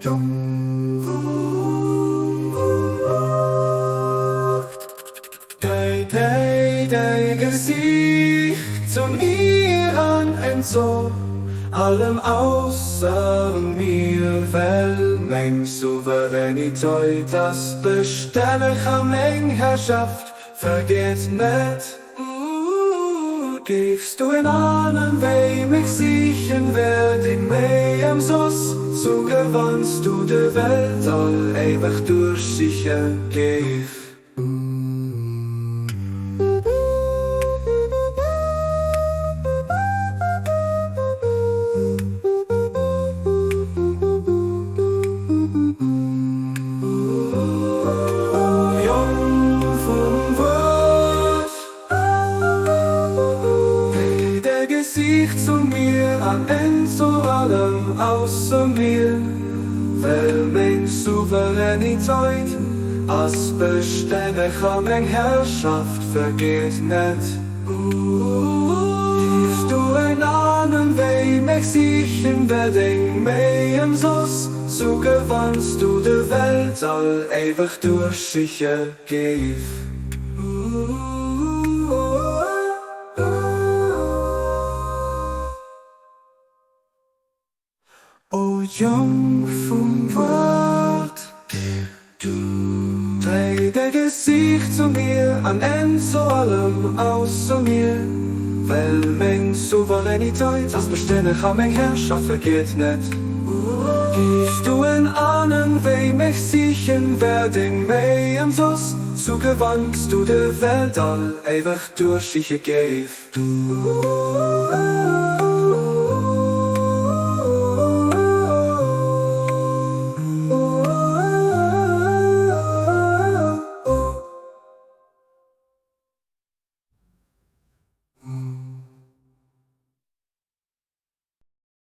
Jong vum Wuert. Dréi däi däi Gesiicht zu mir an entso allem ausser mir, well meng Souveränitéit ass bestänneg a meng Herrschaft vergeet net. Géifs du en anen wéi mech sichen, wär deng Méi ëmsoss, sou gewanns du de Weltall éiweg duerchsiche géif. O Jong vum Wuert, Dréi däi Gesiicht zu mir an entso allem ausser mir, well meng Souveränitéit ass bestänneg a meng Herrschaft vergeet net. Géifs du en anen wéi mech sichen, wär deng Méi ëmsoss, sou gewanns du de Weltall éiweg duerchsiche géif. O Jong vum Wuert, dréi däi Gesiicht zu mir an entso allem ausser mir, well meng Souveränitéit ass bestänneg a meng Herrschaft vergeet net. Géifs du en anen wéi mech sichen, wär deng Méi ëmsoss, sou gewanns du de Weltall éiweg duerchsiche géif.